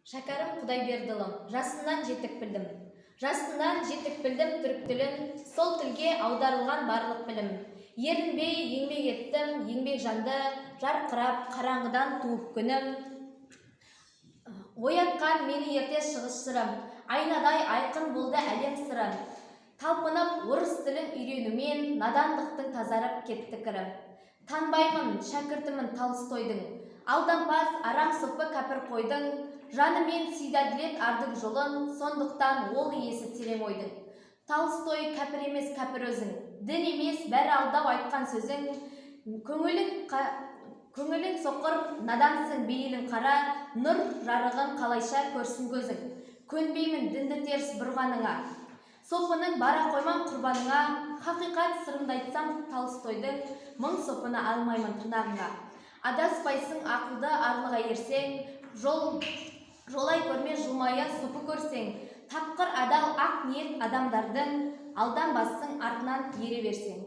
Шәкәрім Құдайбердіұлы. Жасымнан жетік білдім. Жасымнан жетік білдім түрік тілін, сол тілге аударылған барлық білім. Ерінбей еңбек еттім, еңбек жанды, жарқырап қараңғыдан туып күнім. Оятқан мені ерте шығыс жыры, айнадай айқын болды әлем сыры. Талпынып орыс тілін үйренумен, надандықтың тазарып кетті кірі. Танбаймын, шәкіртімін Толстойдың, алдампаз, арам сопы, кәпір қойдың. Жанымен сүйді әділет ардың жолын, сондықтан ол иесі терең ойдың. Толстой кәпір емес, кәпір өзің, дін емес, бәрі алдау айтқан сөзің. Көңілің соқыр, надансың, бейілің қара, нұр жарығын қалайша көрсін көзің? Көнбеймін дінді теріс бұрғаныңа, сопының бара қоймам құрбаныңа. Хақиқат сырымды айтсам Толстойдың, мың сопыны алмаймын тырнағыңа. Адаспайсың ақылды арлыға ерсең, жол жолай көрме жылмая сопы көрсең. Тапқыр, адал, ақ ниет адамдардың, алданбассың артынан ере берсең.